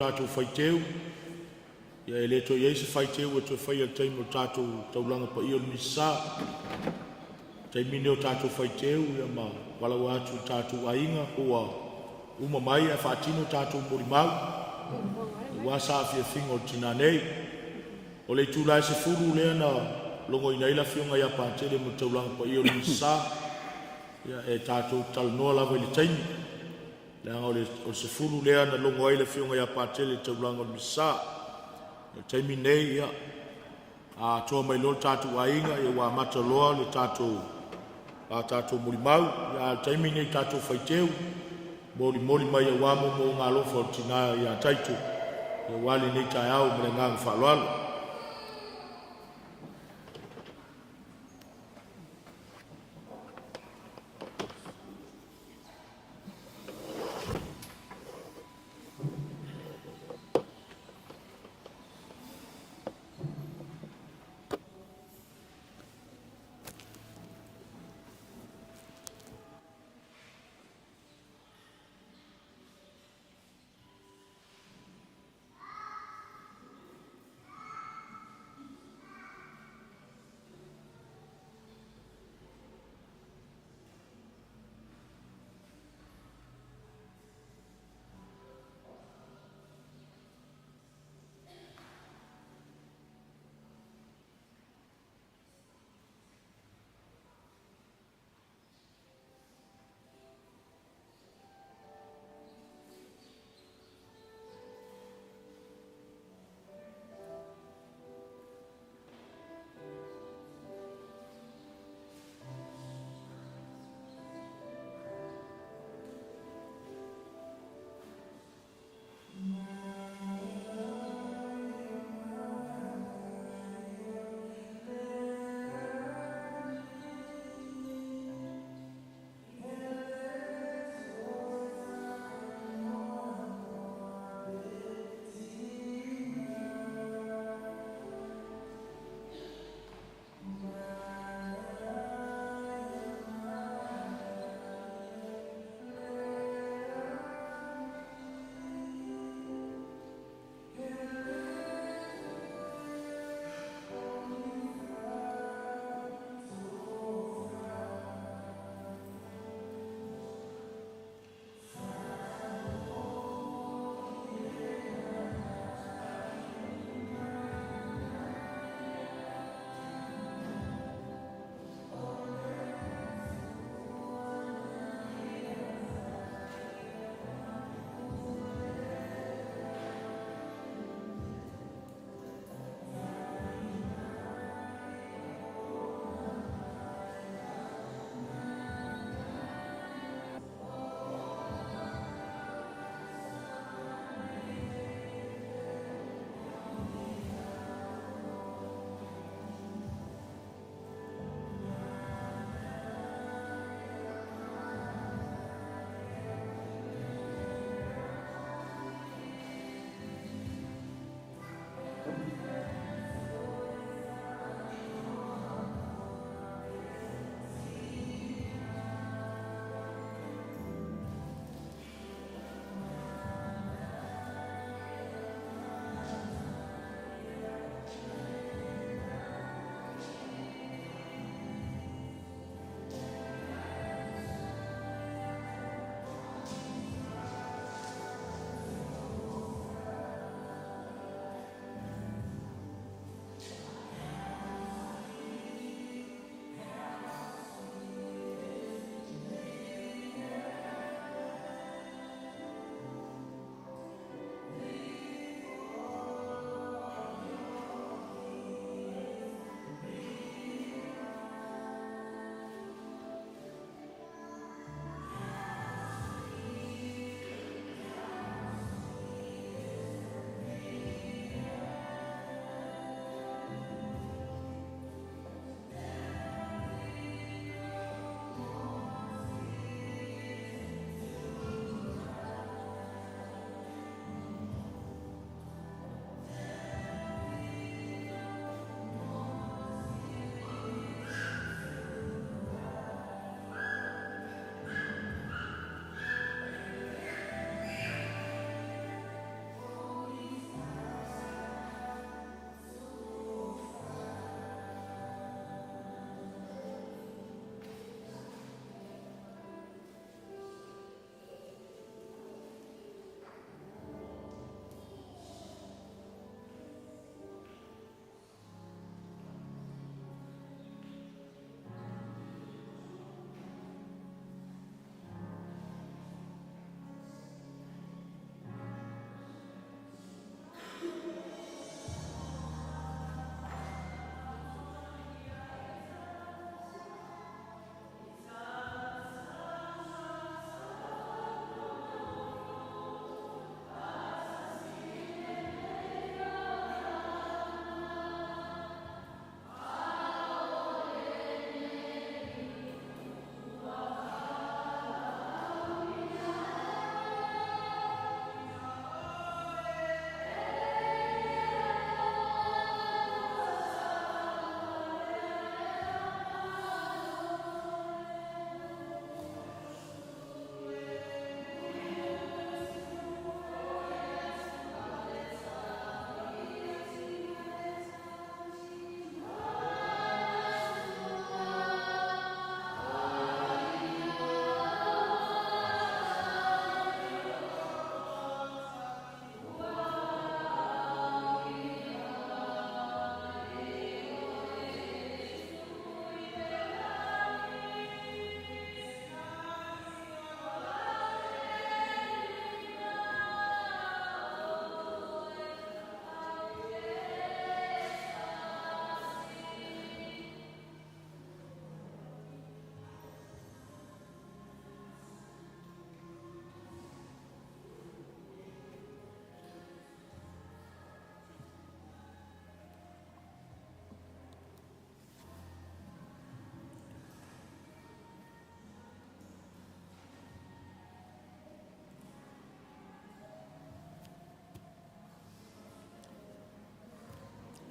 Tatou faiteu, ia e le toe i ai se faiteu e toe faia i le taimi o le tatou taulaga paia o le Misasa. O le taimi lenei o tatou faiteu ia ma valaau atu i tatou aiga ua uma mai ae faatino tatou molimau aua saafiafiga o le tina nei. O le itula e 10 lea na logoina ai le afioga ia Patele mo le taulaga paia o le Misasa. Ia e tatou talanoa lava i le taimi, leaga o le 10 lea na logo ai le afioga ia Patele i le taulaga o le Misasa. O le taimi lenei, ia, a atoa mai loa le tatou aiga, ia ua amata loa le tatou a tatou molimau. Ia, a o le taimi lenei tatou faiteu, molimoli mai aua moomooga alofa o le tina ia Taito, aua lenei taeao ma le agaga faaaloalo.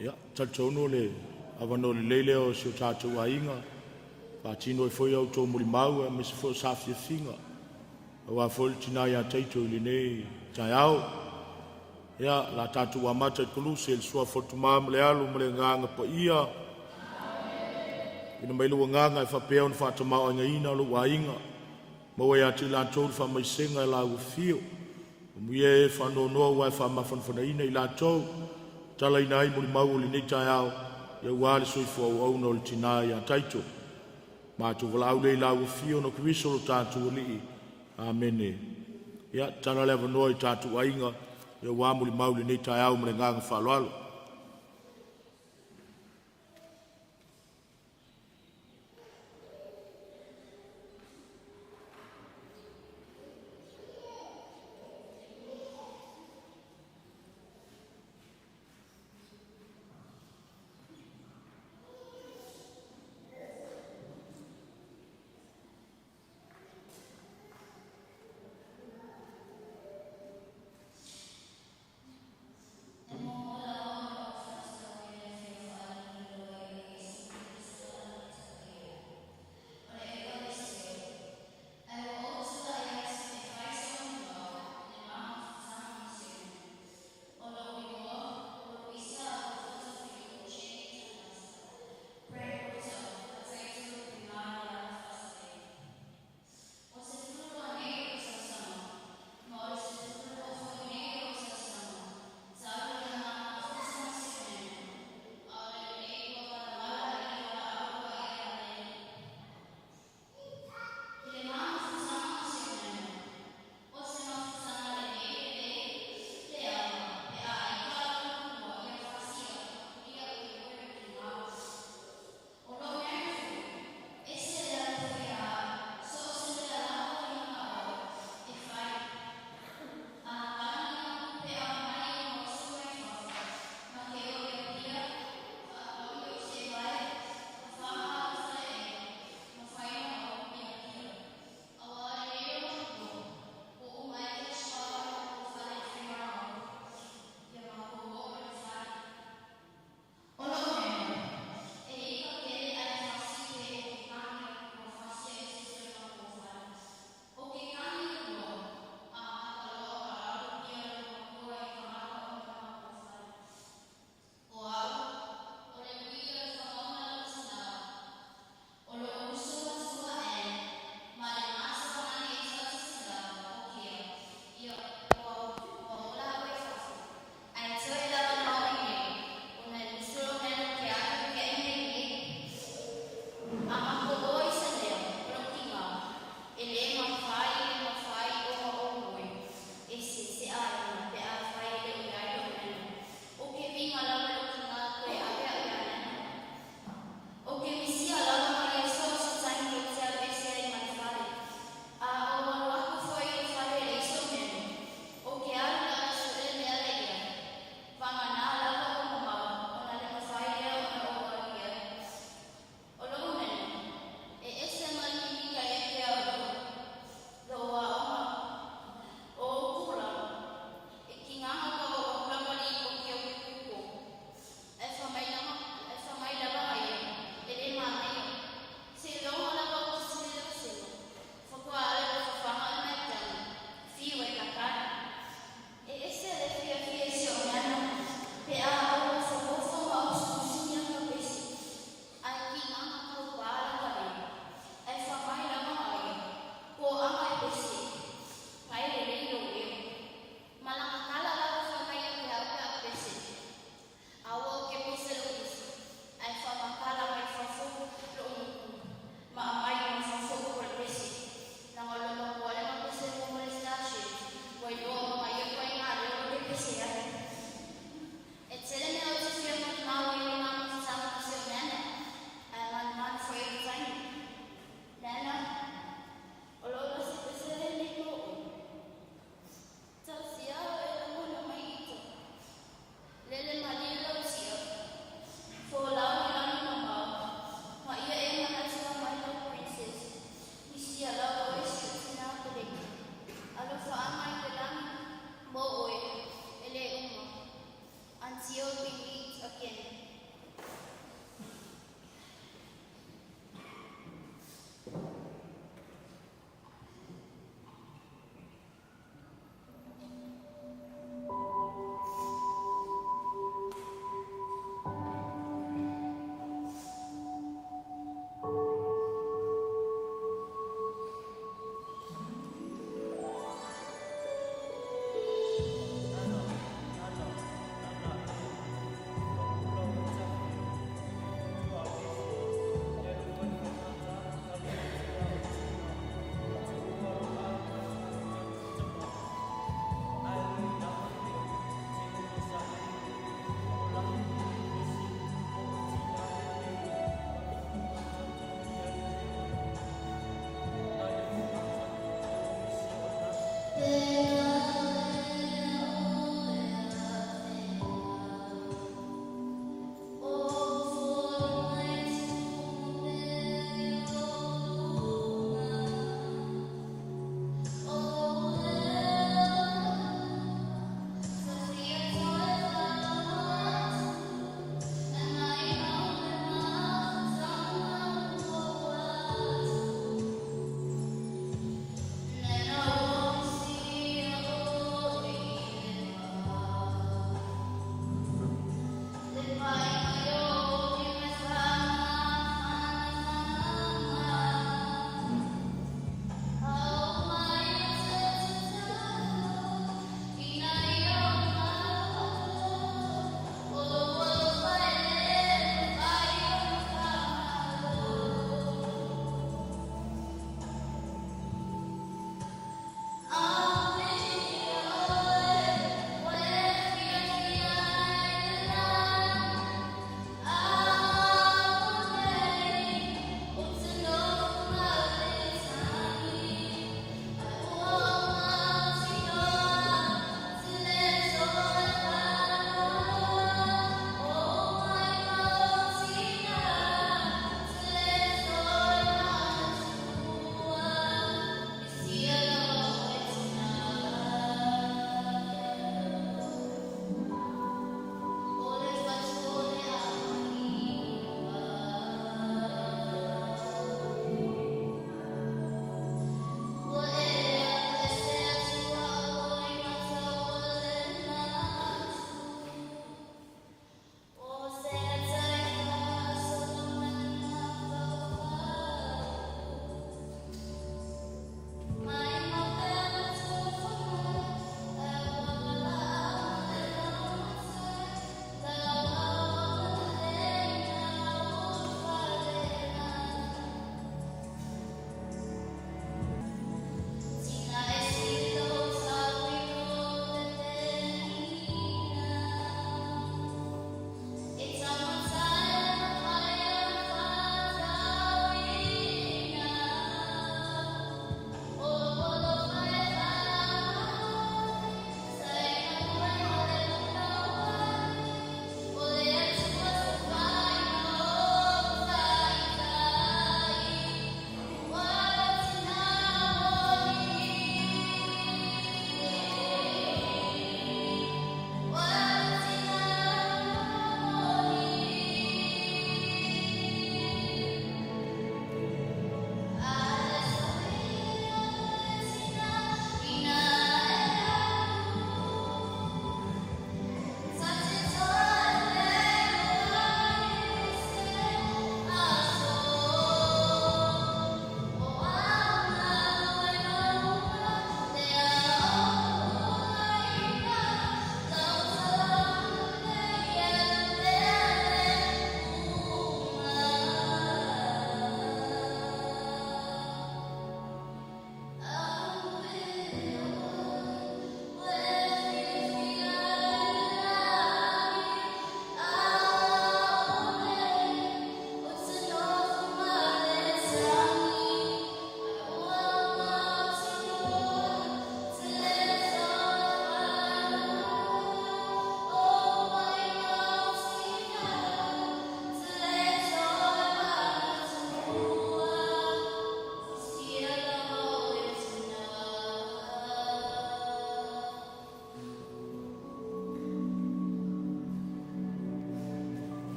Ia, talitonu o le avanoa lelei lea o si o tatou aiga, faatino ai foi a outou molimau aemaise foi o saafiafiga aua foi le tina ia Taito i lenei taeao. Ia, o le a tatou amata i Koluse i le suafa o le Tama ma le Alo ma le Agaga Paia. Tuuina mai lou agaga e faapea ona faatamaoaigaina lou aiga, maua ia te i latou le faamaisega i lau afio. Amuia e faanoanoa aua e faamafanafanaina i latou, talaina ai molimau o lenei taeao, aua le soifua auauna o le tina ia Taito. Matou valaau lea i lau afio ona o Keriso lo tatou Alii. Amene. Ia, tatala le avanoa i tatou aiga aua molimau i lenei taeao ma le agaga faaaloalo.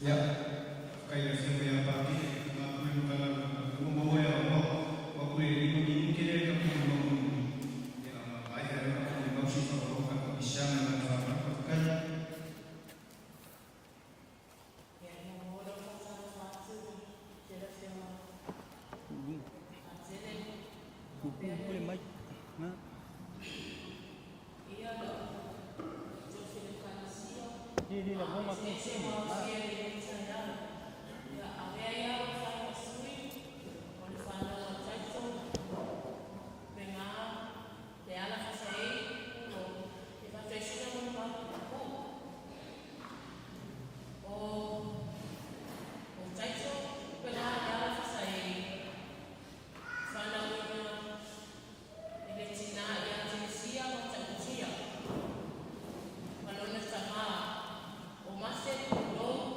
Ia, faafetai i le Afioga ia Pati e ua maua le avanoa. Ua ou le 5 minute lea e tatou maunu ia maea ai ona tulimau se i faaauau tatou pisiaga ma le faaaloalo. Faafetai. Ia, e muamua ona faatalofa atu i le Afioga Patele faapea le ia tofi o le Ekalesia eseese ua aofia i lenei taeao. Ia, avea ia lou fai ma sui o le fanau a Taito pe Leala Fasaei o e fataisina lona mapu'upu'u. O Taito pe Leala Fasaei fanauina i le tinā ia Teresia Matautia ma lona tamā o Mase Pulou.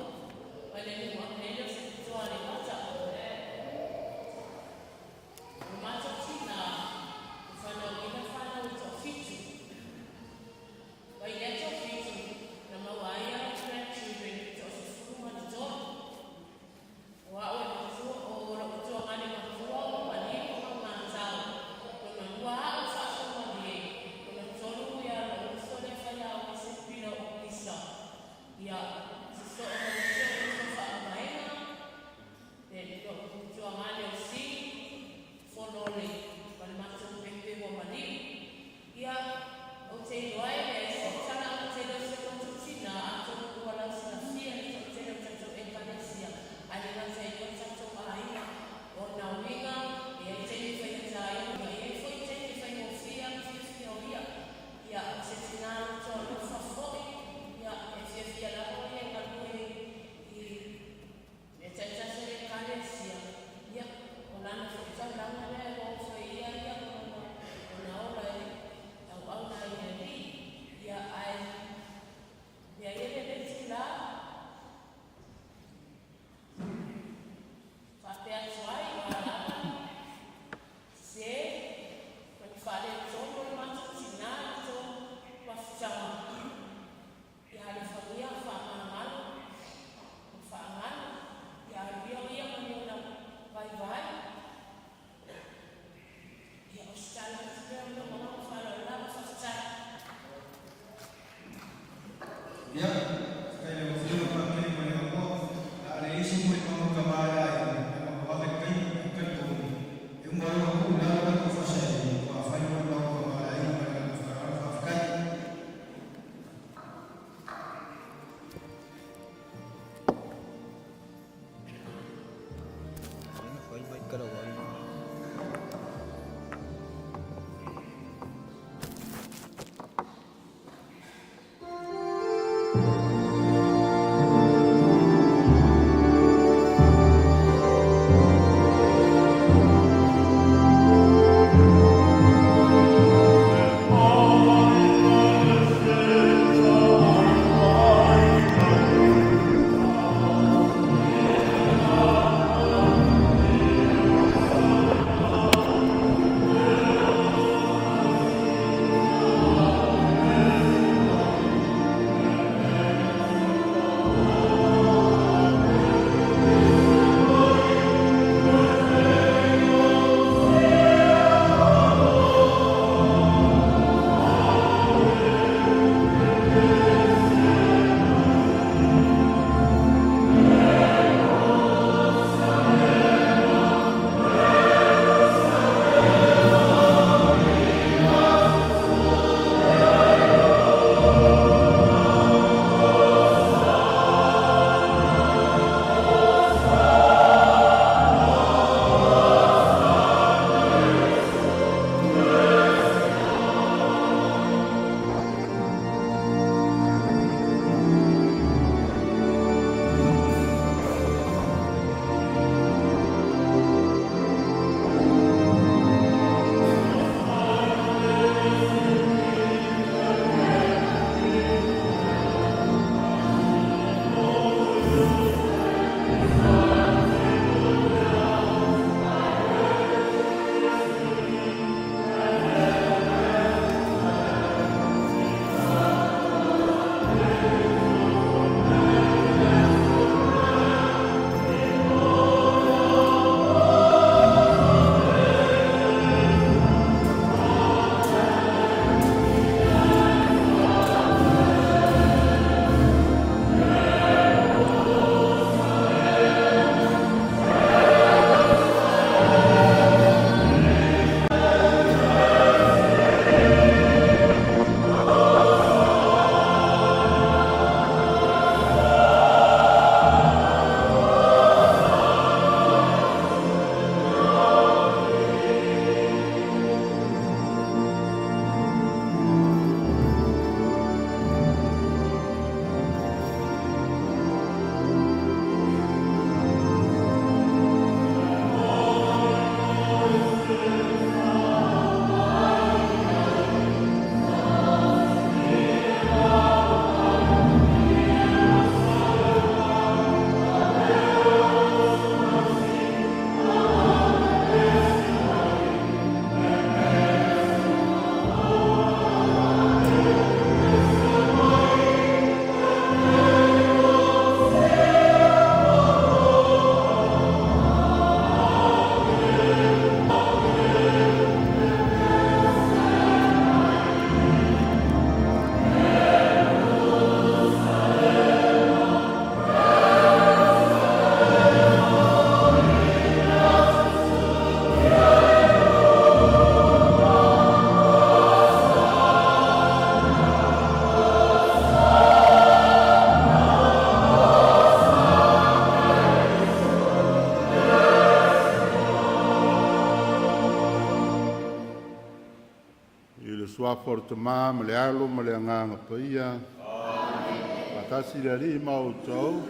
Suafa o le Tamā ma le Alo ma le Agaga Paia. Amen. Faatasi le Alii ma outou.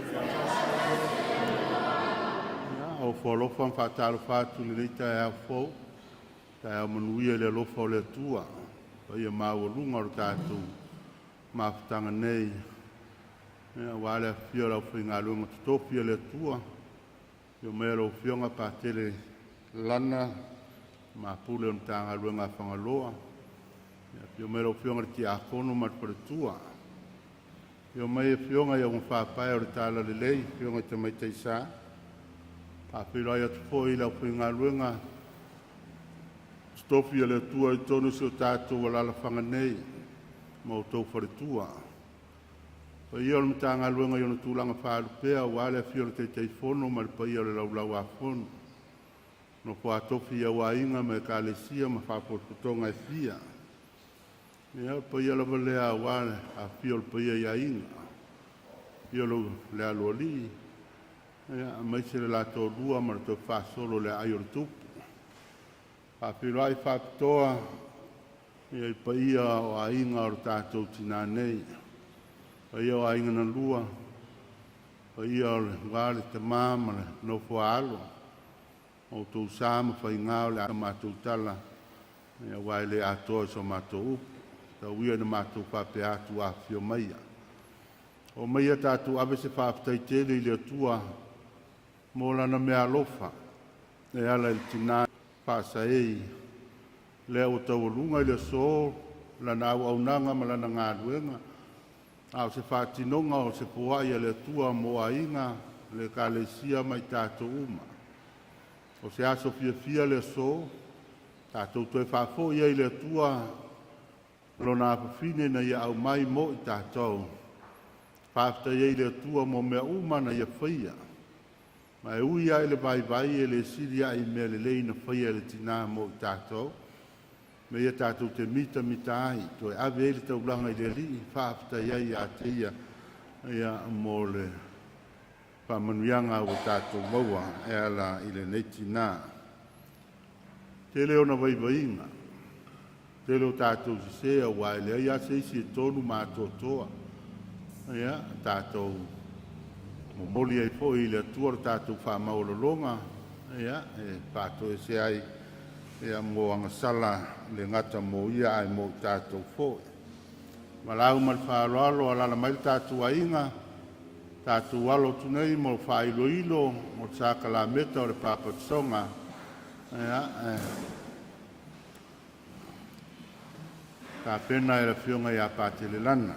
Ia, ofo alofa ma faatalofa atu i lenei taeao fou, taeao manuia i le alofa o le Atua. Paia maualuga o le tatou mafutaga nei, ia, aua le afifio o le aufaigaluega totofi a le Atua, afio mai lau Afioga Patele Lana, mapule o le Matagaluega a Fagaloa, afio mai lau Afioga i le Tiakono ma le faletua, afio mai afioga i augafaapae o le Talalelei, afioga i Tamaitai Sa. Faafeiloai atu foi i le aufaigaluega totofi a le Atua i totonu o si o tatou alaalafaga nei ma outou faletua. Paia o le Matagaluega i ona tulaga faalupea aua le afio o le Taitaifono ma le paia o le Laulau-a-Fono, nofo a tofi i aiga ma Ekalesia ma faalapotopotoga e fia. Ia, o le paia lava lea aua le afifio o le paia i Aiga, afio le Aloalii, ia, aemaise le la Toalua ma le toe faasolo i le aai o le Tupu. Faafeiloai faapitoa ia i paia o aiga o le tatou tinã nei, paia o aiga na lua, paia o le aua le tama ma le nofo a alo, o outou sa ma faiga o le a matou tala, aua e le atoa i so matou upu. Tau ia ina matou faapea atu, afifio maia. Oo maia tatou ave se faafetai tele i le Atua mo Lana meaalofa e ala i le tinã faasaei lea ua taualuga i le aso lana auaunaga ma lana galuega, a o se faatinoga o se foai a le Atua mo aiga, le Ekalesia ma i tatou uma. O se aso fiafia le aso, tatou toe faafoi ai i le Atua Lona afafine na Ia aumai mo i tatou. Faafetai ai i le Atua mo mea uma na Ia faia. Ma e ui lava i le vaivai, e le sili ae i mea lelei na faia e le tinã mo i tatou. Me ia tatou te mitamita ai, toe ave ai le taulaga i le Alii, faafetai ai ia te Ia, ia mo le faamanuiaga ua tatou maua e ala i lenei tinã. Tele ona vaivaiga, tele o tatou sesē, auā e leai lava se isi e tonu ma atoatoa. Ia, tatou momoli ai foi i le Atua le tatou faamaualaloga, ia, e faatoese ai ia mo agasala le gata mo ia ae mo i tatou foi. Valaau ma le faaaloalo, alaala mai le tatou aiga, tatou alo atu nei mo faailoilo o le sakalameta o le papatisoga. Ia, e tapena e le Afioga ia Patelelana.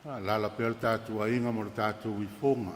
Lala pea le tatou aiga mo le tatou ifoga.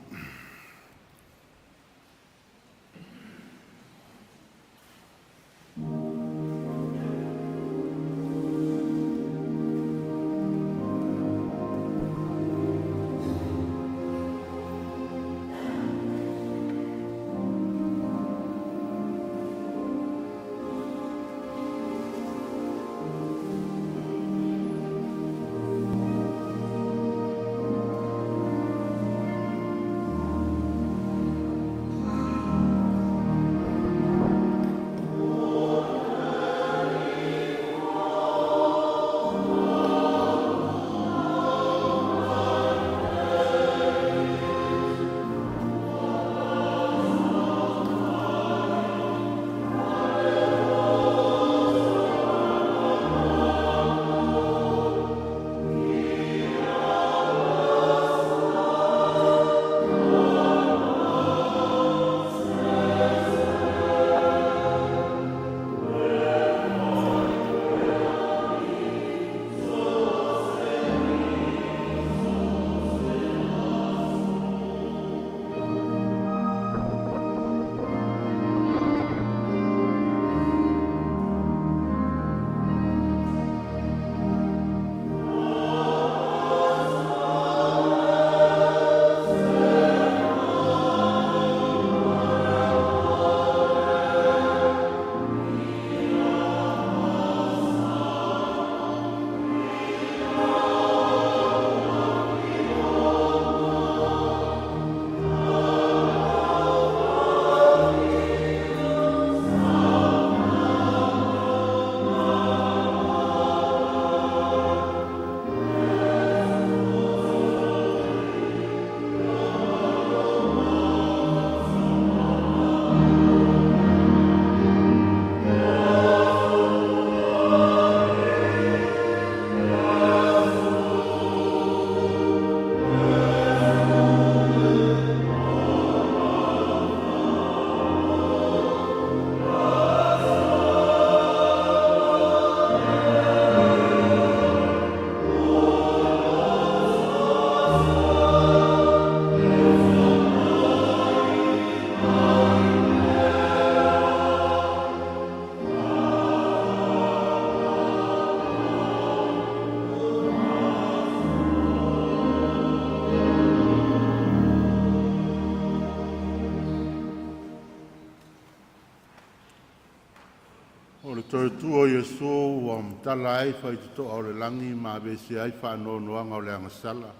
O le toe tua o Iesu ua matala ai faitotoa o le lagi ma aveese ai faanoanoaga o le agasala,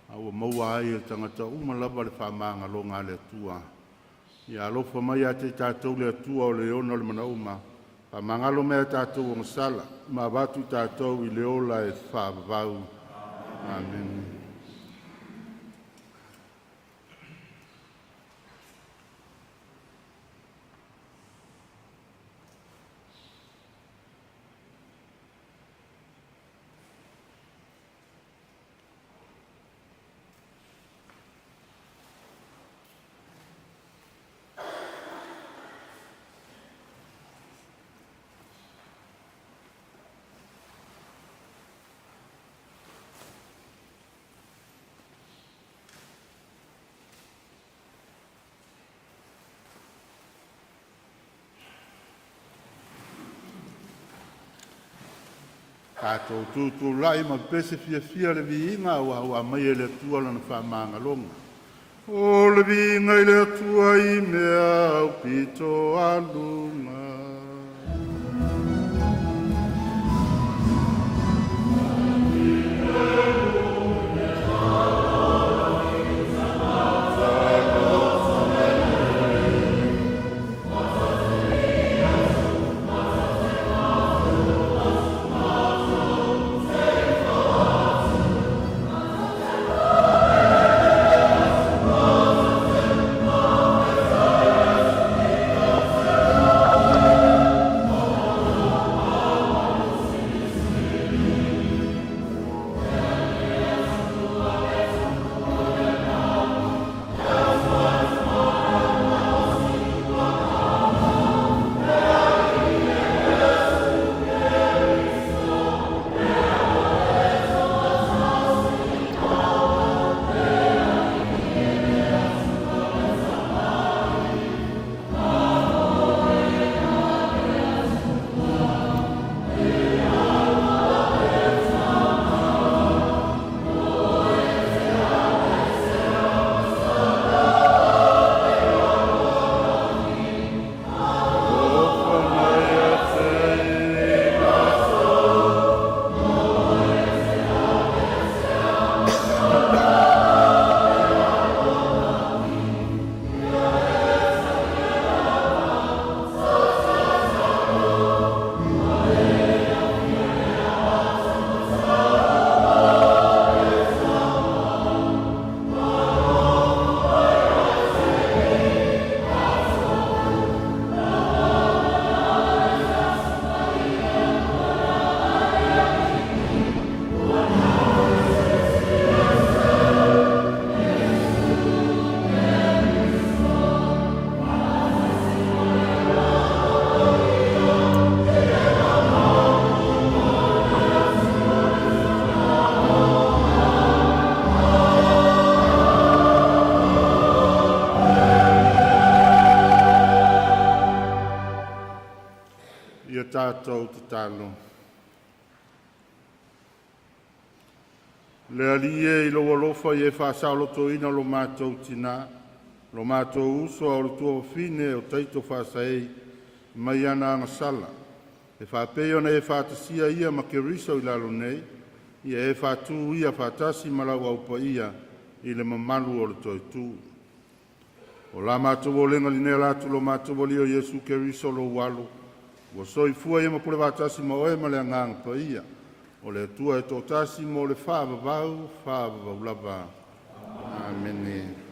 a ua maua ai e tagata uma lava le faamagaloga a le Atua. Ia alofa mai ia te i tatou le Atua o le ona o le manauma, faamagalo mea tatou agasala, ma avatu i tatou i le ola e faavavau. Amene. Tatou tutulai ma pese fiafia le viiga ua ua mai e le Atua lana faamagaloga. O le viiga i le Atua i mea aupito aluga. tatou tatalo. Le Alii e i lou alofa ia e faasaolotoina lo matou tinā, lo matou uso a o le tuafafine o Taito Faasaei mai ana agasala, e faapei ona e faatasia ia ma Keriso i lalo nei, ia e faatū ia faatasi ma lau Au Paia i le mamalu o le Toetū. O la matou olega lenei ala atu i lo matou Alii o Iesu Keriso lou Alo, ua soifua ia ma pule faatasi ma oe ma le Agaga Paia, o le Atua e toatasi mo le faavavau, faavavau lava. Amene.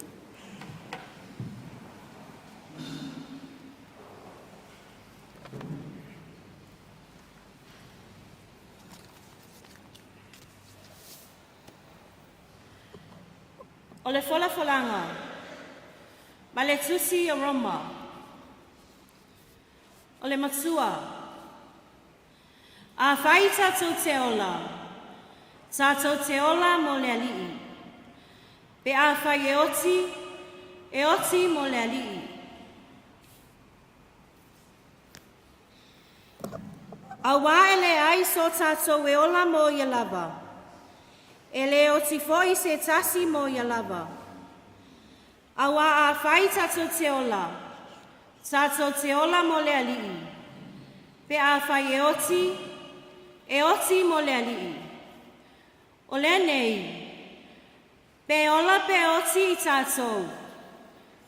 O le folafolaga ma le tusi o Roma. O le matua, afai tatou te ola, tatou te ola mo le Alii. Pe afai e oti, e oti mo le Alii. Auā e leai so tatou e ola mo ia lava. E le oti foi se tasi mo ia lava. Auā afai tatou te ola, tatou te ola mo le Alii. Pe afai e oti, e oti mo le Alii. O lenei, pe ola pe oti i tatou,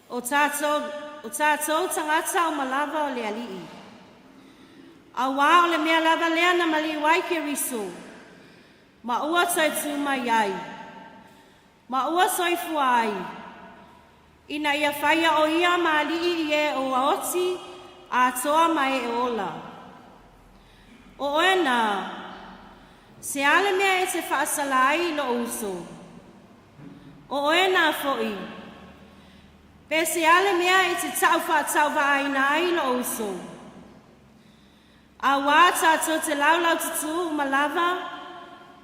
o tatou tagata uma lava o le Alii. Auā o le mea lava lea na maliu ai Keriso, ma ua toe tū mai ai, ma ua soifua ai, ina ia faia o ia ma alii i e ua oti atoa ma e ola. O oe nā, se a le mea e te faasala ai i lou uso? O oe nā foi, pe se a le mea e te tau faatauvaaina ai i lou uso? Auā tatou te laulau tutū uma lava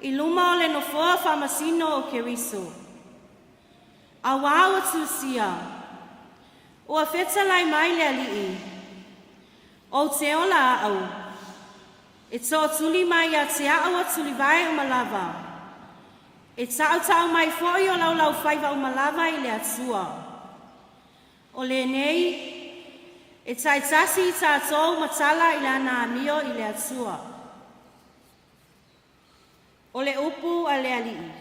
i luma o le nofoa faamasino o Keriso. Auā ua tusia, ua fetalai mai le Alii, ou te ola au, e tootuli mai ia te au o tulivae uma lava, e tautau mai foi o laulaufaiva uma lava i le Atua. O lenei, e taitasi i tatou matala i lana amio i le Atua. O le upu a le Alii.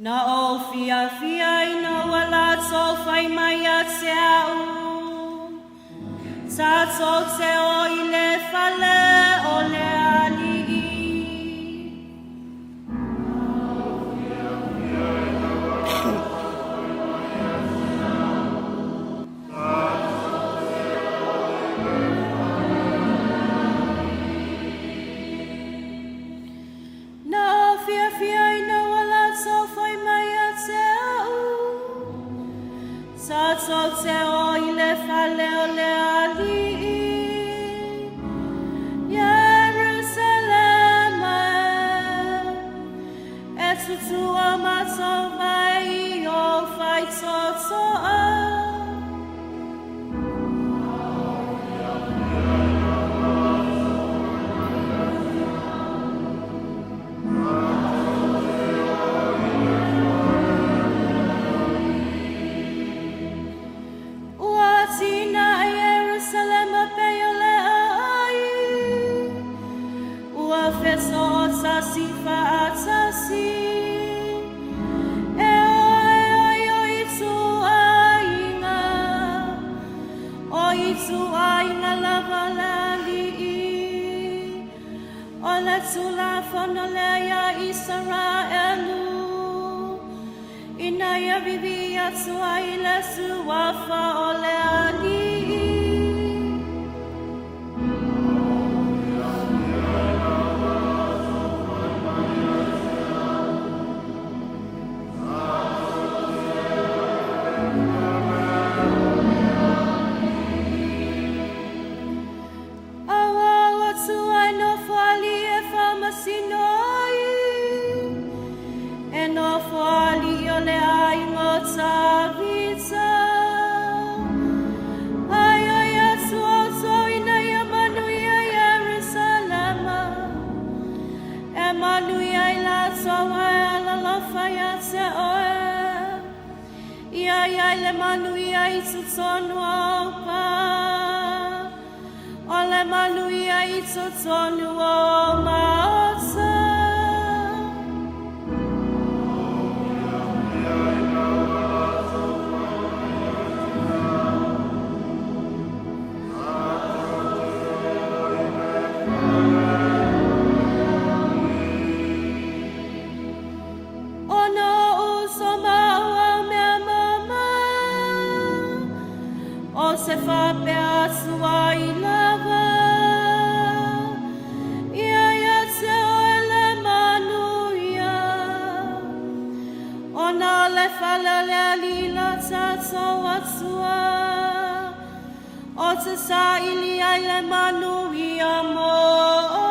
Na ou fiafia ina ua latou fai mai ia te au, Tatou te o i le fale o le Alii. Na ou fiafia ina ua latou fai mai ia te au, Tatou te o i le fale o le Alii, Ierusalema e, e tutua matou mai i ou faitotoa. Ua atinae Ierusalema pei o le aai, ua fesootasi faatasi, e o e ai o ituaiga, o ituaiga lava le Alii, o le Tulafono lea iā Isaraelu, ina ia vivii atu ai le Suafa o le Alii. Auā ua tu ai nofo alii e faamasino ai, e nofo le manuia i totonu o uka. O le manuia i totonu o maota. Ona ou uso maua mea mama, o se faapea atu ai lava, ia ia te oe le manuia. Ona o le fale o le Alii lo tatou Atua, o te saili ai le manuia mo oe.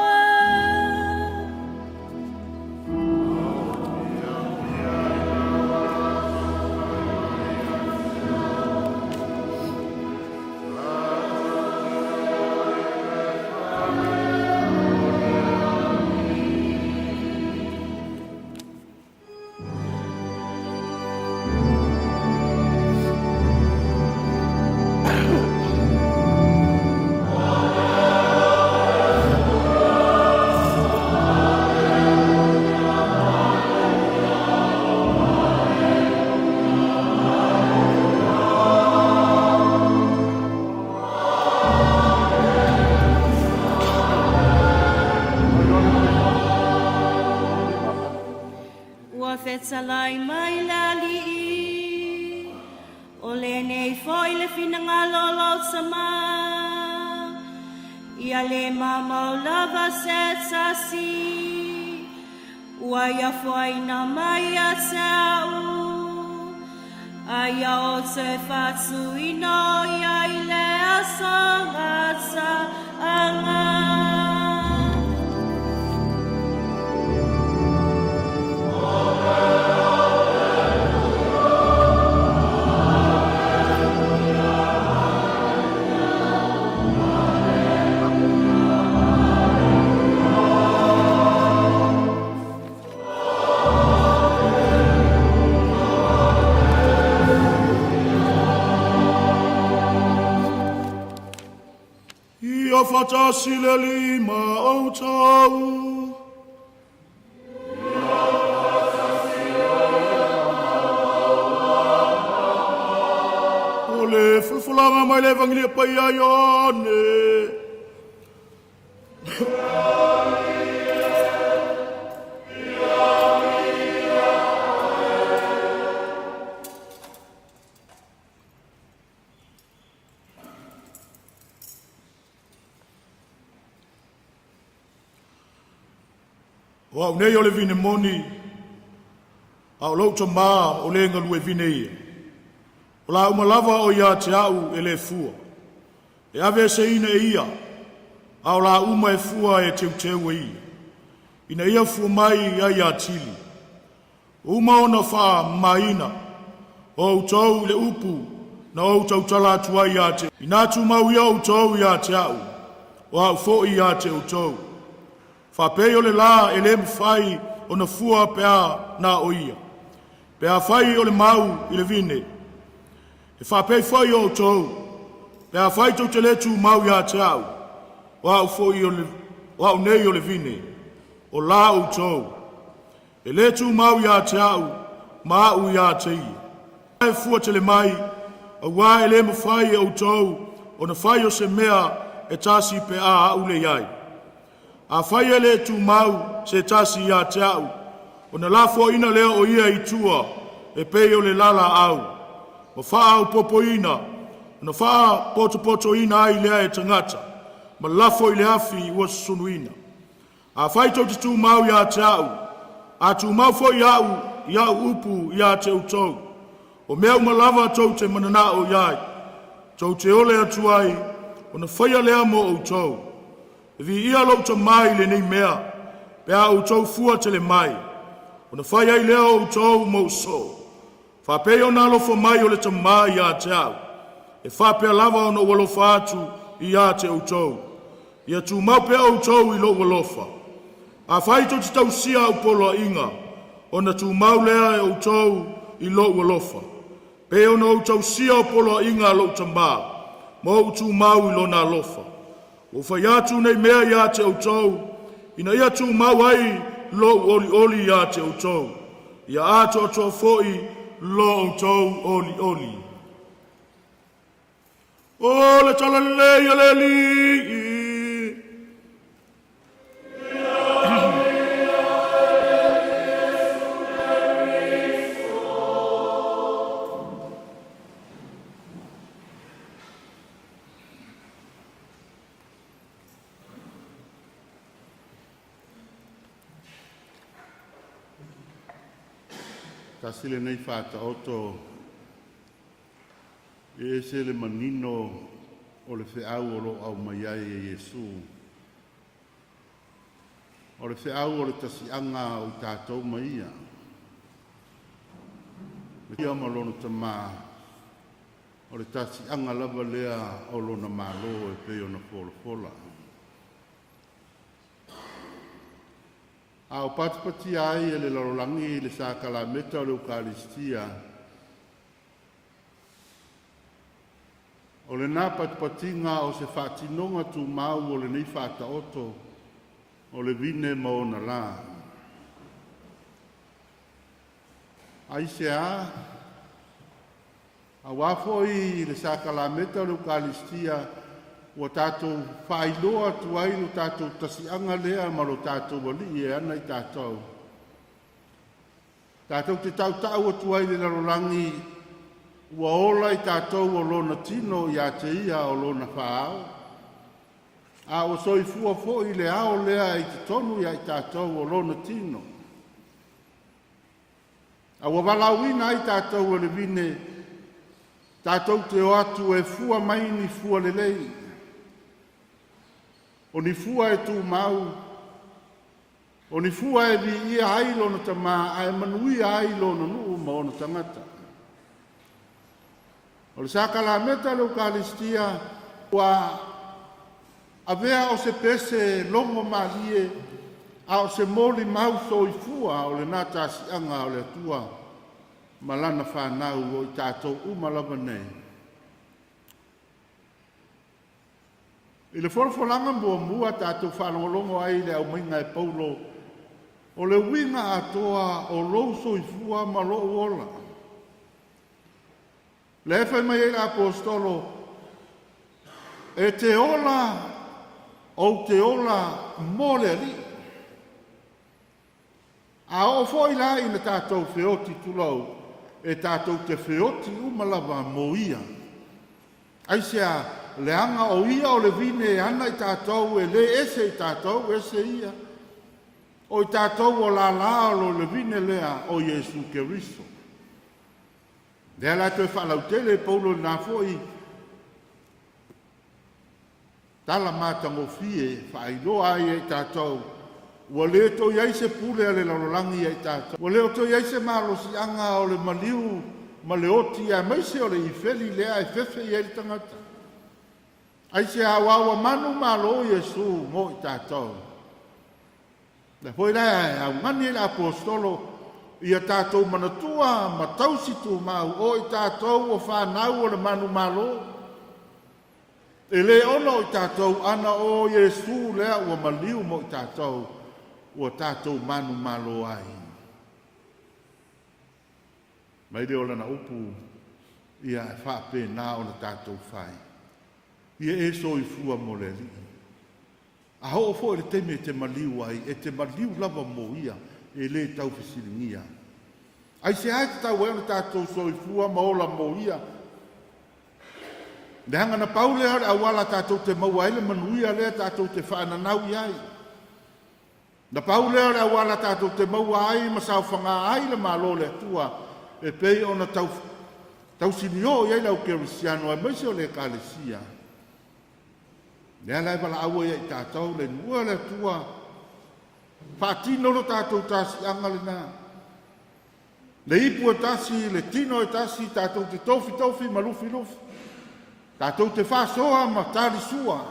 Ua fetalai mai le Alii, o lenei foi le finagalo o lou Tama, ia le mamao lava se tasi, ua ia foaiina mai ia te a'u, a ia ou toe faatuina o ia i le aso gata'aga. Ia faatasi le Alii ma outou. O le folafolaga mai le Evagelia Paia a Ioane. O au nei o le vine moni, a o lou Tamā o le galue vine ia. O lā uma lava o ia te a'u e le fua, e aveeseina e ia, a o lā uma e fua e teuteu e ia, ina ia fua mai ai atili. Ua uma ona faamamaina o outou i le upu na ou tautala atu ai ia te. Inā tumau ia outou ia te a'u, o a'u foi ia te outou. Faapei o le lā e le mafai ona fua pe a na o ia, pe afai o le mau i le vine, e faapei foi o outou, pe afai tou te le tumau ia te a'u, o a'u foi o le, o a'u nei o le vine, o lā outou. E le tumau ia te a'u, ma a'u ia te ia. E fua tele mai, auā e le mafai e outou ona fai o se mea e tasi pe a a'u le iai. Afai e le tumau se tasi ia te a'u, ona lafoaina lea o ia i tua e pei o le lalaau, ma faaopopoina, ona faapotopotoina ai lea e tagata, ma lafo i le afi ua susunuina. Afai tou te tumau ia te a'u, a tumau foi a'u i a'u upu ia te outou, o mea uma lava tou te mananao i ai, tou te ole atu ai, ona faia lea mo outou. E viia lou Tamā i lenei mea, pe a outou fua tele mai, ona fai ai lea o outou mo soo. Faapei ona alofa mai o le Tamā ia te a'u, e faapea lava ona ou alofa atu ia te outou. Ia tumau pea outou i lou alofa. Afai tou te tausia a'u poloaiga, ona tumau lea e outou i lou alofa. pei ona ou tausia o poloaiga a lou Tamā, ma ou tumau i lona alofa. Ua ou fai atu nei mea ia te outou, ina ia tumau ai lou olioli ia te outou, ia atoatoa foi lo outou olioli. O le Talalelei a le Alii. Tasi lenei faataoto e ese le manino o le feau o lo o aumai ai e Iesu. O le feau o le tasi'aga o i tatou ma Ia. Ia ma Lona Tamā, o le tasi'aga lava lea o Lona Malo e pei ona folafola. A o patipatia ai e le lalolagi le sakalameta o le Eukalistia, o lena patipatiga o se faatinoga tumau o lenei faataoto o le vine ma ona lā. Aisea? Auā foi le sakalameta o le Eukalistia ua tatou faailoa atu ai lo tatou tasi'aga lea ma lo tatou Alii e ana i tatou. Tatou te tautau atu ai i le lalolagi ua ola i tatou o Lona tino ia te Ia o Lona faa-ao, a ua soifua foi le ao lea i totonu ia i tatou o Lona tino. A ua valaauina ai tatou e le vine tatou te o atu e fua mai ni fua lelei, o ni fua e tumau, o ni fua e viia ai Lona Tamā ae manuia ai Lona nuu ma ona tagata. O le sakalameta o le Eukalistia ua avea o se pese logo malie a o se molimau soifua o lena tasi'aga o le Atua ma Lana fanau o i tatou uma lava nei. I le folafolaga muamua tatou faalogologo ai i le aumaiga e Paulo o le uiga atoa o lou soifua ma lou ola. Lea e fai mai ai le Aposetolo, e te ola, ou te ola mo le Alii. A oo foi la ina tatou feoti tulou, e tatou te feoti uma lava mo Ia. Aisea? Leaga o Ia o le vine e ana i tatou, e le ese i tatou, ese Ia. O i tatou o lālā o lo le vine lea o Iesu Keriso. Lea la toe faalautele e Paulo lena foi tala matagofie e faailoa ai e i tatou ua le toe i ai se pule a le lalolagi ia i tatou, ua le o toe i ai se malosi'aga o le maliu ma le oti aemaise o le ifeli lea e fefe i ai le tagata. Aisea? Aua ua manumalo Iesu mo i tatou. Lea foi la e augani ai le Aposetolo ia tatou manatua ma tausi tumau o i tatou o fanau o le manumalo. E le ona o i tatou ana o Iesu lea ua maliu mo i tatou ua tatou manumalo ai. Mai lea o lana upu ia e faapena ona tatou fai. Ia e soifua mo le Alii. A oo foi i le taimi e te maliu ai, e te maliu lava mo Ia, e le tau fesiligia. Aisea e tatau ai ona tatou soifua ma ola mo Ia? Leaga na pau lea o le auala tatou te maua ai le manuia lea tatou te faananau i ai. Na pau lea o le auala tatou te maua ai ma saofagā ai le Malo o le Atua e pei ona tau tausinio i ai le au kerisiano aemaise o le Ekalesia. Lea la e valaau ai ia i tatou le nuu o le Atua, faatino lo tatou tasi'aga lena. Le ipu e tasi, le tino e tasi, tatou te tofitofi ma lufilufi, tatou te faasoa ma talisua,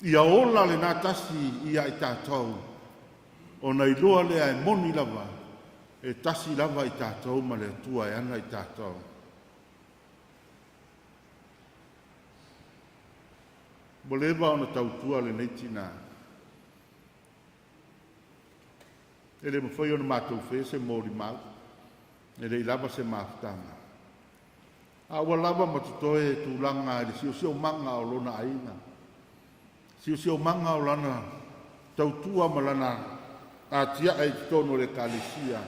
ia ola lena tasi ia i tatou, ona iloa lea e moni lava. E tasi lava i tatou ma le Atua e ana i tatou. Ua leva ona tautua lenei tinā. E le mafai ona matou faia se molimau, e leai lava se mafutaga. A ua lava ma totoe tulaga i le siosiomaga o lona aiga, siosiomaga o lana tautua ma lana atiae i totonu o le Ekalesia,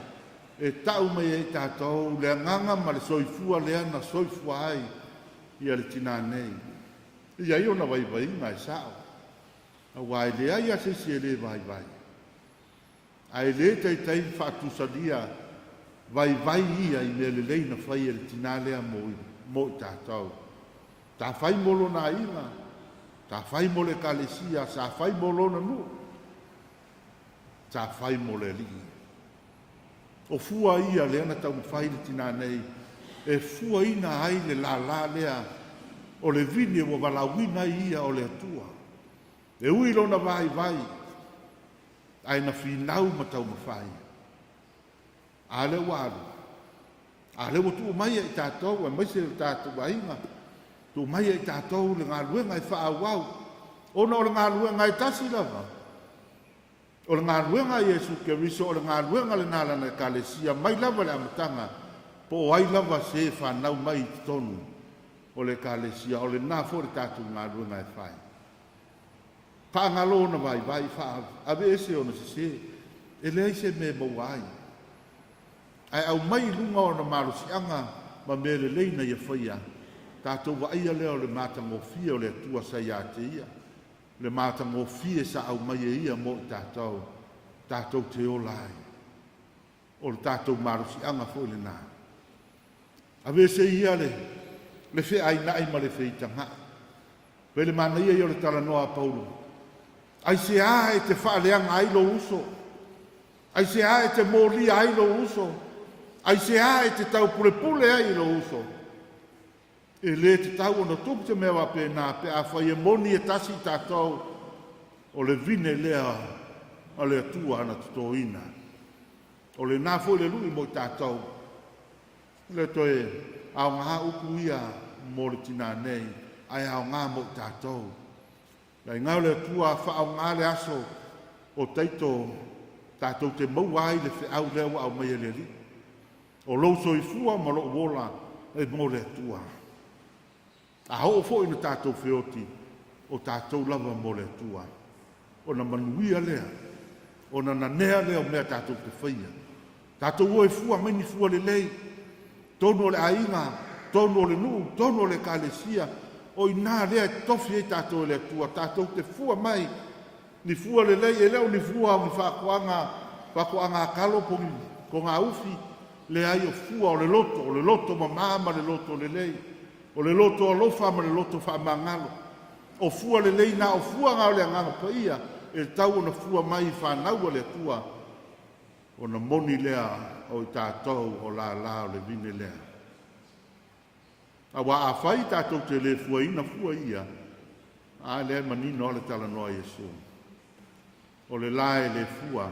e tau mai ai tatou le agaga ma le soifua lea na soifua ai ia le tinā nei. E i ai ona vaivaiga e sa'o, auā e leai lava se isi e le vaivai. Ae le taitai faatusalia vaivai ia i mea lelei na fai e le tinā lea mo i tatou. Sa fai mo lona aiga, sa fai mo le Ekalesia, sa fai mo lona nuu, sa fai mo le Alii. O fua ia lea na taumafai le tinā nei e fuaina ai le lālā lea o le vine ua valaauina ai ia o le Atua. E ui lona vaivai, ae na finau ma taumafai. A lea ua alu, a lea ua tuu mai ia i tatou, aemaise o tatou aiga, tuu mai ia i tatou le galuega e faaauau, ona o le galuega e tasi lava, o le galuega a Iesu Keriso, o le galuega lena a Lana Ekalesia mai lava i le amataga, po o ai lava se fanau mai i totonu o le Ekalesia, o lena foi le tatou galuega e fai. Faagalo ona vaivai, faaveese ona sese, e leai se mea e maua ai. Ae aumai i luga ona malosiaga ma mea lelei na ia faia, tatou vaaia lea o le matagofie o le Atua sa ia te ia, le matagofie sa aumai e ia mo i tatou, tatou te ola ai. O le tatou malosiaga foi lena. Aveese ia le le feainai ma le feitaga'i. Pei le manaia ia o le talanoa a Paulo, Aisea e te faaleaga ai lou uso? Aisea e te molia ai lou uso? Aisea e te taupulepule ai i lou uso? E le tatau ona tupu se mea faapena pe afai e moni e tasi i tatou o le vine lea a le Atua na totoina. O lena foi le lui mo i tatou. E le toe aoga upu ia mo le tinā nei, ae aoga mo i tatou. Le aiga o le Atua, faaaoga le aso o Taito tatou te maua ai le feau lea ua aumai e le Alii. O lou soifua ma lou ola e mo le Atua. A oo foi ina tatou feoti, o tatou lava mo le Atua. Ona manuia lea, ona nanea lea o mea tatou te faia. Tatou o e fua mai ni fua lelei, totonu o le aiga, totonu o le nuu, totonu o le Ekalesia. O i ina lea e totofi ai tatou e le Atua, tatou te fua mai ni fua lelei, e le o ni fua o ni faatoaga, faatoaga a talo po o ni togaufi, leai o fua o le loto, o le loto mama ma le loto lelei, o le loto alofa ma le loto faamagalo. O fua lelei na, o fua na o le Agaga Paia e tatau ona fua mai i fanau a le Atua, ona moni lea o i tatou o lala o le vine lea. Aua afai tatou te le fuaina fua ia, a lea e manino lava le talanoa a Iesu, o le la e le fua,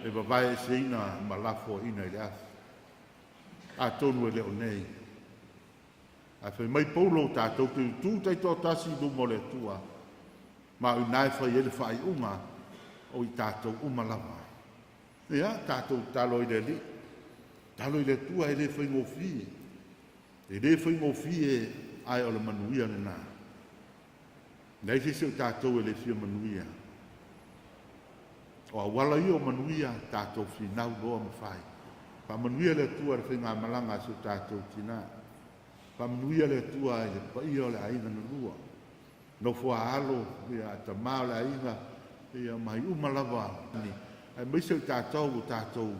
e vavaeeseina ma lafoaiina i le afi. Atonu e le o nei. Ae fai mai Paulo, tatou te utu taitoatasi i luma o le Atua, ma o i ina e fai ai le faaiuga o i tatou uma lava. Ia, tatou tatalo ai i le Alii, tatalo i le Atua, e le faigofie. E le faigofie, ae o le manuia lena. E leai se isi o tatou e le fia manuia. O auala ia o manuia, tatou finau loa ma fai. Faamanuia le Atua i le faigamalaga a si o tatou tina. Faamanuia le Atua i le paia o le aiga na lua. Nofo a alo, ia, a tama o le aiga, ia, ma ai uma lava. Aemaise o i tatou o tatou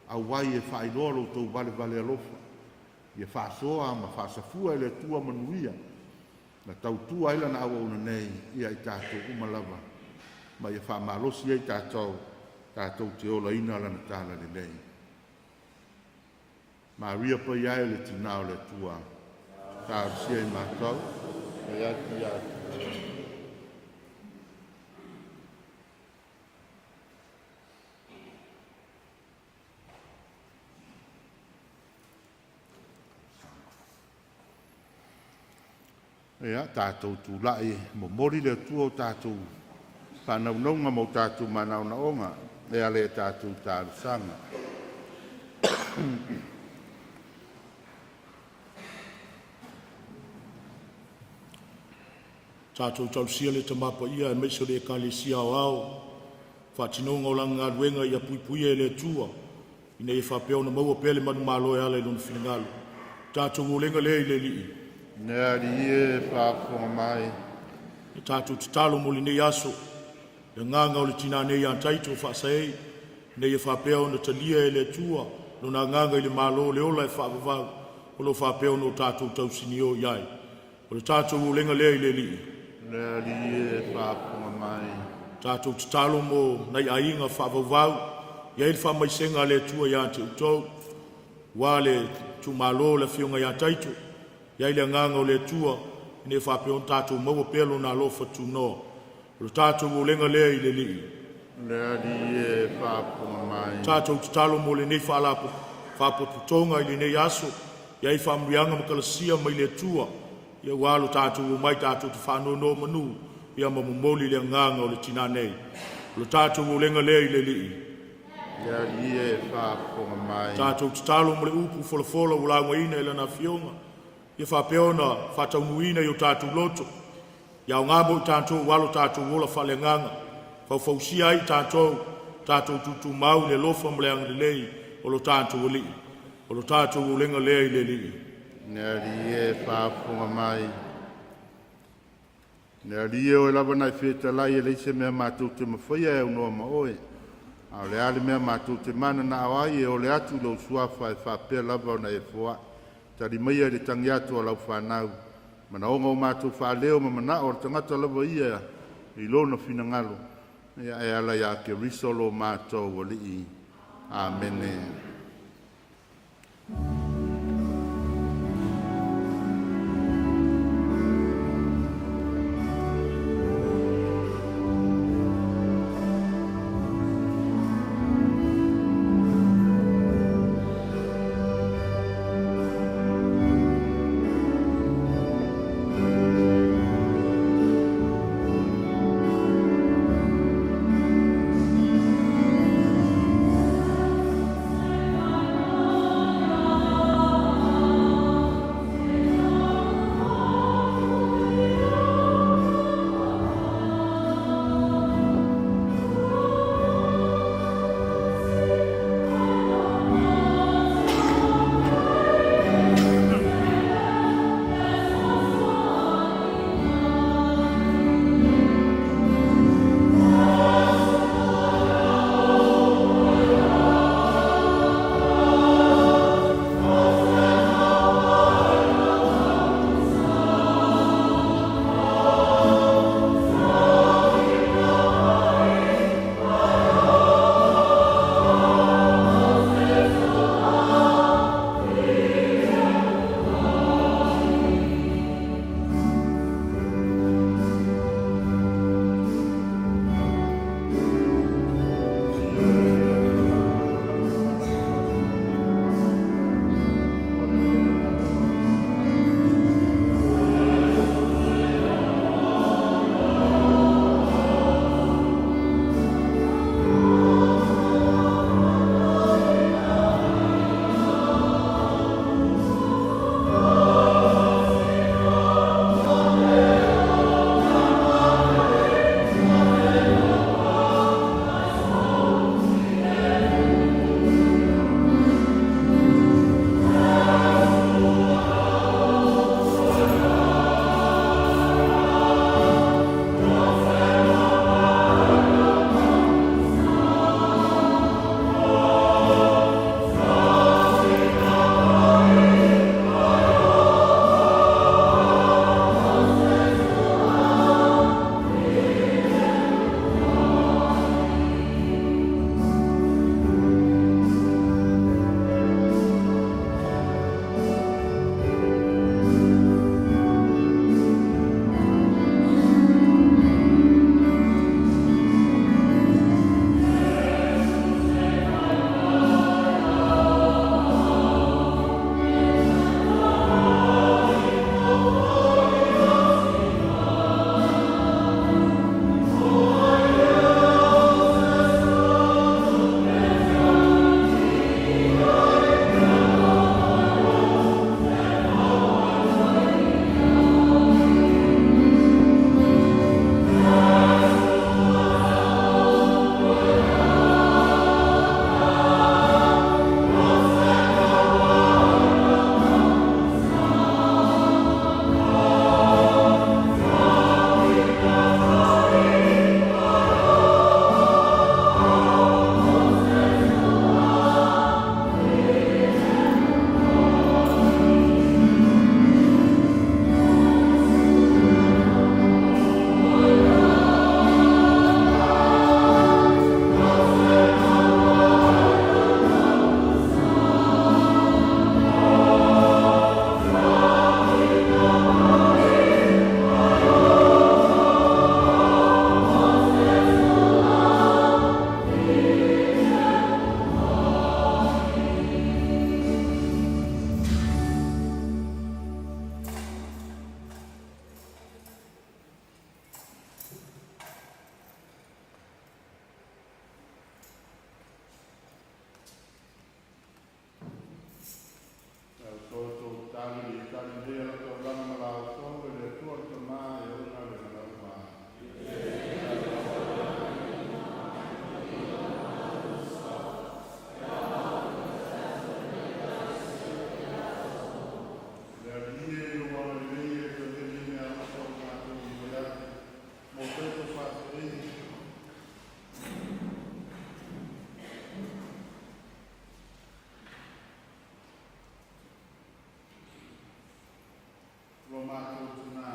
auai e faailoa lo outou valevale alofa. Ia faasoa ma faasafua e le Atua manuia na tautua ai Lana auauna nei ia i tatou uma lava, ma ia faamalosi ai tatou, tatou te olaina Lana talalelei. Maria paia e o le Tina o le Atua, talosia i matou. Fai atu ia te Ia tatou tulai momoli le Atua o tatou faanaunauga ma o tatou manaonaoga e ala i a tatou talosaga. Tatou talosia le Tama Paia aemaise o le Ekalesia Aoao, faatinoga o lana galuega ia puipuia e le Atua, ina ia faapea ona maua pea le manumalo e ala i Lona finagalo. Tatou olega lea i le Alii. Le Alii e faafofoga mai. E tatou tatalo mo lenei aso, le agaga o le tina nei ia Taito Faasaei, ina ia faapea ona talia e le Atua lona agaga i le Malo o le ola e faavavau, o lo o faapea ona o tatou tausinio i ai. O le tatou olega lea i le Alii. Le Alii e faafofoga mai. Tatou tatalo mo nai aiga faavauvau, i ai le faamaisega a le Atua ia te outou, ua le tuumalo o le afioga ia Taito, i ai le agaga o le Atua, ina ia faapea ona tatou maua pea lona alofa tunoa. O le tatou olega lea i le Alii. Le Alii e faafofoga mai. Tatou tatalo mo lenei faapotopotoga i lenei aso, i ai faamanuiaga ma mai le Atua, ia ua lo tatou omai tatou te faanonomanu, ia ma momoli le agaga o le tina nei. O le tatou olega lea i le Alii. Le Alii e faafofoga mai. Tatou tatalo mo le upu folafola ua laugaina e lana afioga, ia faapea ona faataunuuina i o tatou loto, ia aoga mo i tatou ua lo tatou ola faaleagaga, faufausia ai i tatou, tatou tutumau i le alofa ma le agalelei o lo tatou Alii. O lo tatou olega lea i le Alii. Le Alii e faafofoga mai. Le Alii e oe lava na e fetalai e leai se mea matou te mafaia e aunoa ma oe. A o le a le mea matou te mananao ai e ole atu i lou suafa e faapea lava ona e foai. Tali maia i le tagi atu a lau fanau, manaoga o matou faaleo ma manao o le tagata lava ia i lona finagalo, ia e ala ia Keriso lo matou Alii. Amene. matou tina,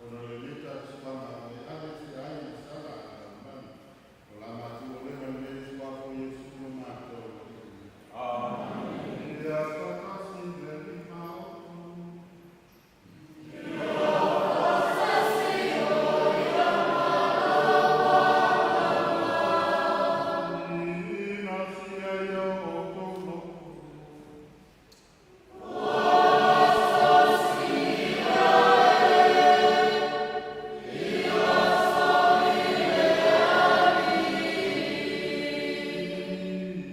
ona o lenei tafasuaga e aveesea ai ma sala a le lalolagi. O la matou olega lenei i le Suafa o Iesu lo matou Alii. Amene. Ia faatasi le Alii ma outou. Ina sia ia o outou loto.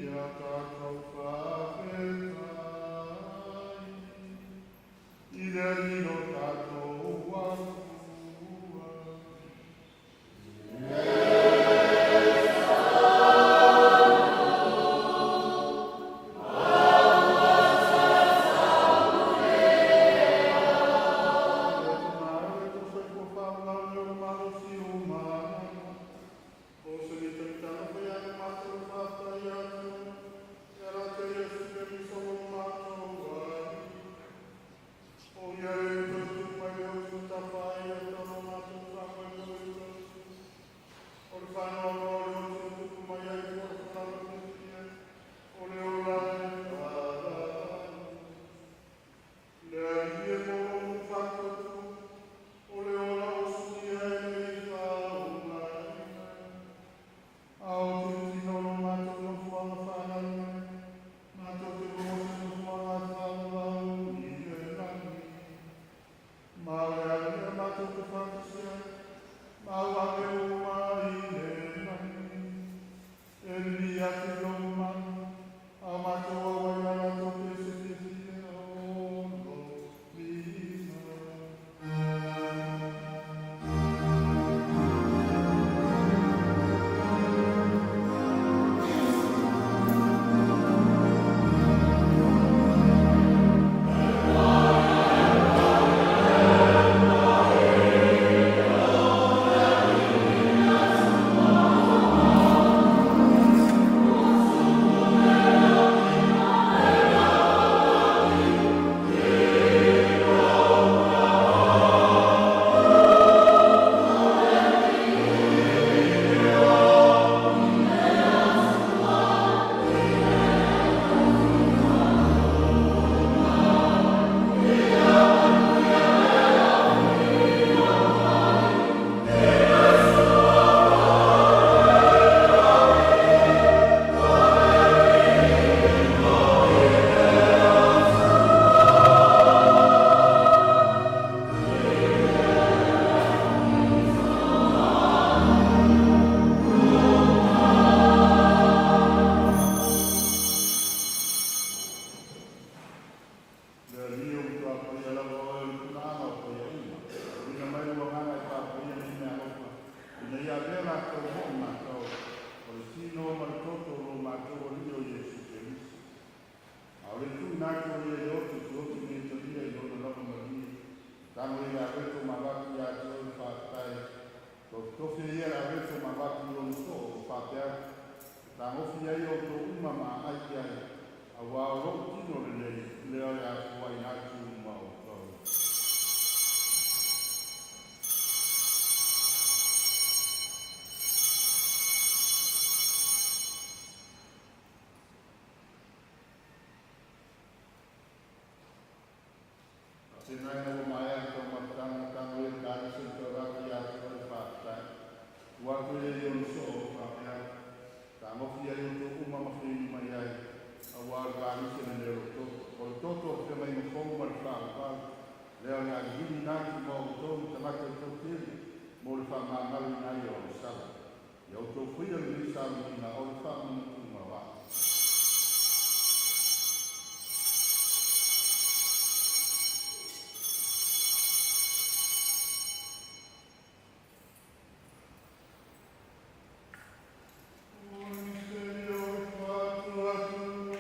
Ia tatou faafetai i le Alii lo tatou Atua. Le Alii e mo faatuatua, o le ola o suia e le faulaina. A o te tino lo matou nofoaga faalagi, matou te maua se nofoaga faavavau i le lagi. Ma o le ala lea matou te faatasi ai, ma ua ave uma i le lagi. E lili atu i lou malu, a o matou auai la latou pese fiafia o lo lima. Le Alii o matua paia lava oe o le punaaga o paia uma. Tuuina mai lou agaga e faapaia nei meaalofa, ina ia avea latou mo i matou, o le tino ma le toto o lo matou Alii o Iesu Keriso. A o le tuuina atu o ia e oti te oti nei talia i lona lava malie, tago ia le aveto ma avatu ia te oe le faafetai. Tofitofi ai ia le aveto ma avatu i lona soo o faapea atu, Fetagofi ai outou uma ma aai i ai, auā o lou tino lenei, lea o le a foaina atu ma outou. Faapena ina ua maea le taumafataga, tago ia le kalisi ma toe avatu ia te oe le faafetai. Tuu atu ia i ona soo o faapea atu, Fetagofi ai outou uma ma feinu mai ai, auā o le kalisi lenei o lou toto. O le toto o le feagaiga fou ma le faavavau, lea o le a liliina atu mo outou ma tagata e toatele mo le faamagaloina ai o sala. Ia outou faia lenei sauniga o le faamanatuga o au. O le misiterio o le faatuatua.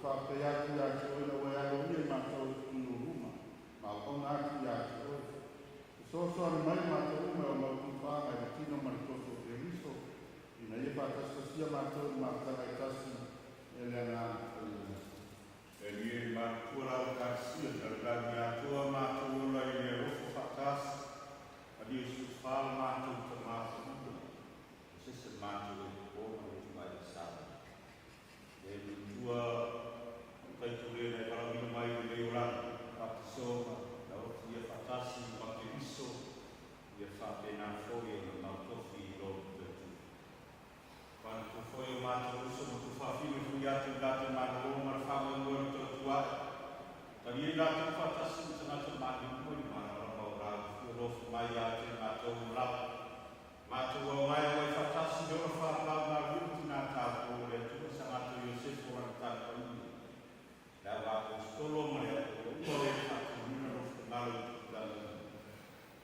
Faafetai atu ia te oe ina ua e aloaia i matou e tutuino luma ma auauna atu ia te oe. Fesoasoani mai i matou uma e o mau tufaaga i le tino ma le toto o Keriso, ina ia faatasitasia matou i le mafutaga e tasi e le Agaga Paia. E lie matutua lau Ekalesia i lalolagi atoa, matou ola i le alofa faatasi, Malie sufa le matou Tamā Paia, o se isi matou e popō ma le ituai le sa. E matua taitule na e valaauina mai i lenei olaga, faatisoga, na oti ia faatasi ma Keriso, ia faapena foi ona mautofi i lo tautu. Manatua foi o matou uso ma tuafafine ui atu i latou malolo ma le faamoemoe o le tautuae. Talia i latou faatasi ma tagata maliliu i le malamalama o lau fealofa mai ia te matou o lava. Matou aoga e auai faatasi i le ola faavavau maliu tina taupou o le Atua Sagato Iosefo lana talopaia. Le au aposetolo ma le au uma o e faatunuina lou finagalo i tulaga uma.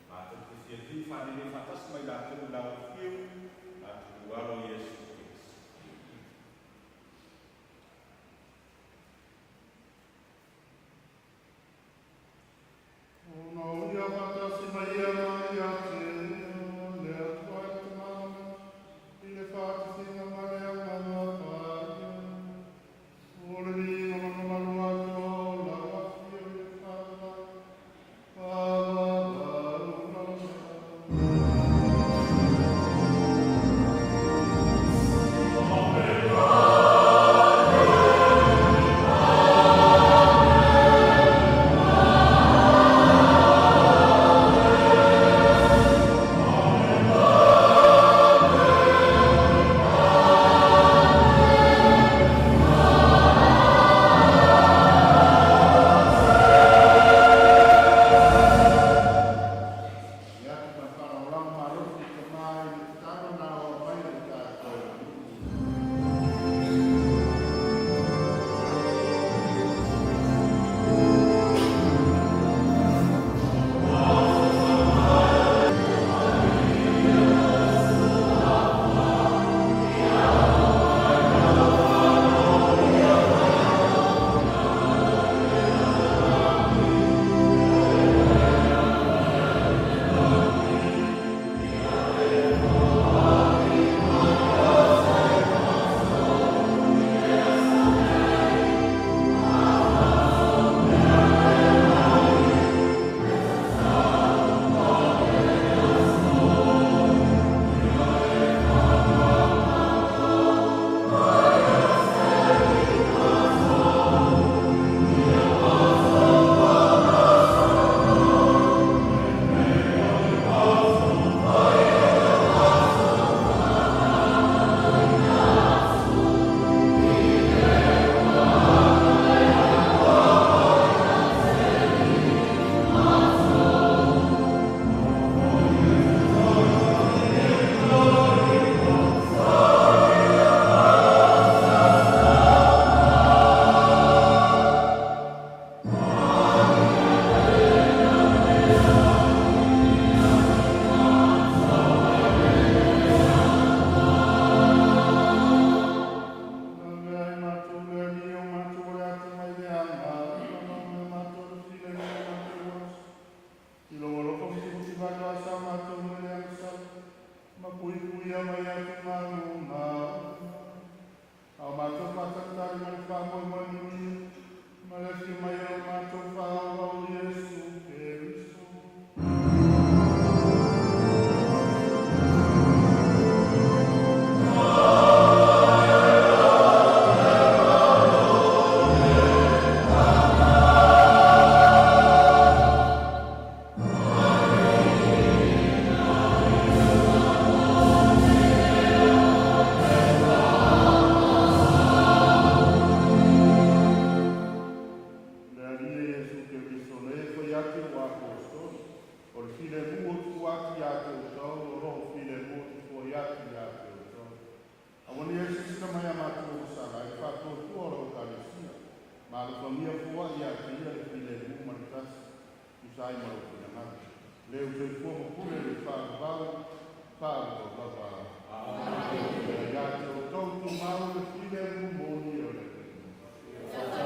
Matou te fiafia faalelei faatasi ma i latou i lau afio, matou alo Iesu Keriso. Ona o ia faatasi ma ia ma ia te le Atua e le Tama i le faatasiga ma le Agaga Paia. O le viiga ma le mamalu atu o lau afio i le faavavau, faavavau lava. Ia atu ma le faaaloalo malosi i Tamā i le tatalo na aoao mai e le tatou Alii. Ave ai matou le Alii o matou o le atamai le agaga ma me matou le filemu o matou aso. I lou alofa mutimutivale o asa matou mai le agasala, ma puipuia mai atugaluga uma. A o matou faatalitali ma le faamoemoe manuia, ma le afio mai o matou Faaola o Iesu Keriso. Le Alii e Iesu Keriso le fai atu o aposetolo, o le filemu o tutu atu ia te outou, o lo'o filemu o tutu ai atu ia te outou. Aua nei e silasila mai ia matou ua sala ai le faatuatua o lau Ekalesia, ma alofagia foa'i ia te ia le filemu ma le tasi, tusa ai ma lou finagalo. Le ua soifua ma pule i le faavavau, faavavau lava. Ia te outou tumau le filemu moni o le Atua.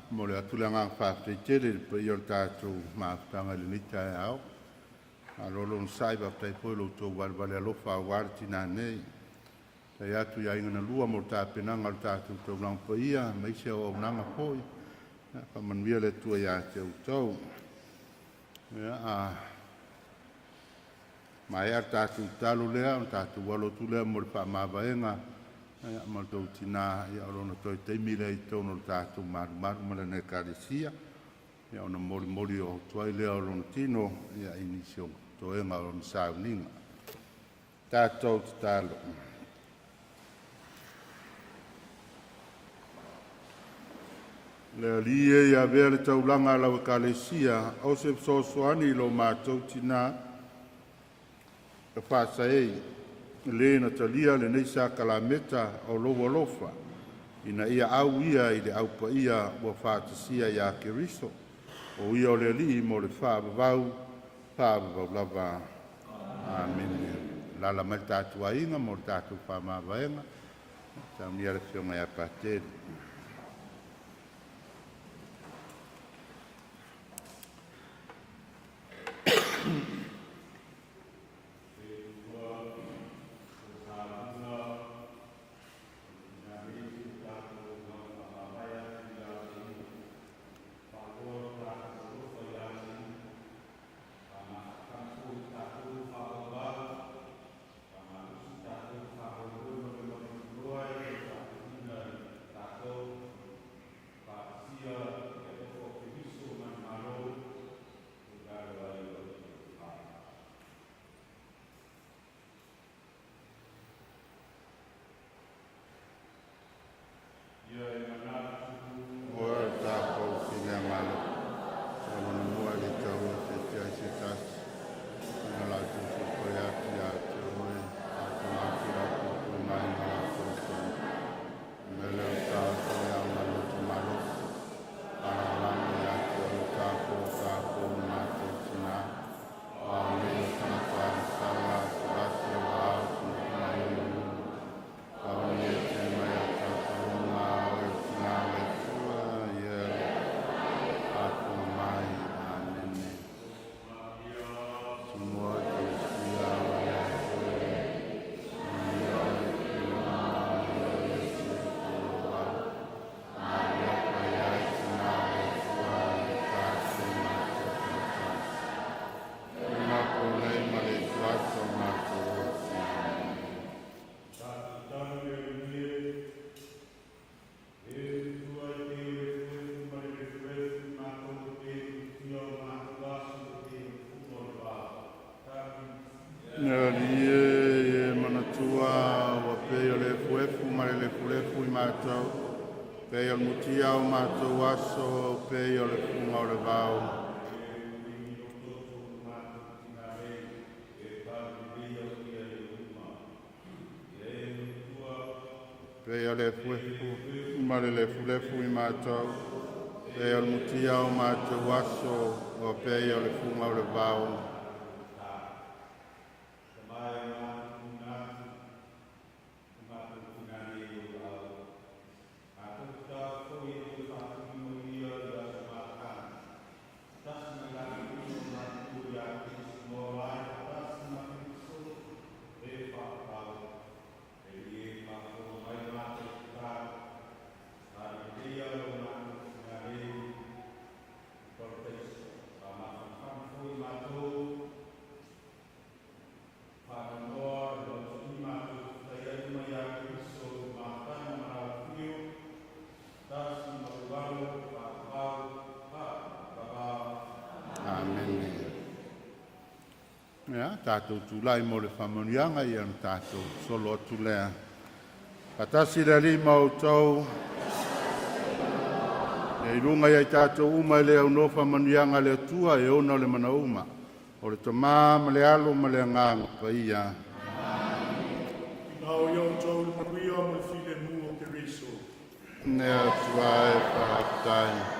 Mo le atu le agaga faafetai tele i le paia o le tatou mafutaga i lenei taeao. Malo le onosai, faafetai foi i lo outou valevale alofa aua le tinā nei. Faafetai atu i aiga na lua mo le tapenaga o le tatou taulaga paia, aemaise o auaunaga foi. Ia, faamanuia le Atua ia te outou. Ia, a maea le tatou tatalo lea, ona tatou alo atu lea mo le faamavaega ia, ma le tou tinā, ia, o lona toe taimi lea i totonu o le tatou malumalu ma lana ekalesia. Ia, ona molimoli o atu ai lea o lona tino ia, i nisi o toega o lona sauniga. Tatou tatalo. Le Alii e, ia avea le taulaga a lau ekalesia o se fesoasoani i lo matou tinā e faasaei, le na talia lenei sakalameta o lou alofa, ina ia au ia i le aupaia ua faatasia ia Keriso, o ia o le Alii mo le faavavau, faavavau lava. Amene. Alaala mai le tatou aiga mo le tatou faamavaega. Saunia le afioga ia Pateli. Ua tatou filigamalo sa le taua se te ai se tasi na latou tupai atu ia te oe tatou atu latou mai ma latou tonu. Me le o tatou ia ma loto malosi, alalago ia te oe tatou tatou matou tina, o nei o tagata sala atu atu au mai au e te mai a tatou ma o tina le tua ia atu mai. Amene. Tumua te sia o le Atua, ia o le tua o le tua, Maria paia tina le tua le tatou matou tautai. Ina po nei ma le tuato matou oti. Alii e, e manatua ua pei o le efuefu ma le lefulefu i matou, pei o le mutia o matou aso, pei o le fuga o le vao. Pei o le efuefu ma le lefulefu i matou, pei o le mutia o matou aso, ua pei o le fuga o le vao. Amene. Ia, tatou tulai mo le faamanuiaga ia na tatou solo atu lea. Faatasi le Alii ma outou. Ia i luga ia i tatou uma e le aunoa faamanuiaga a le Atua e ona o le manauma. O le Tama ma le Alo ma le Agaga Paia. Ina o ia outou le manuia ma le filemu o Keriso. Ne Atua e faafetai.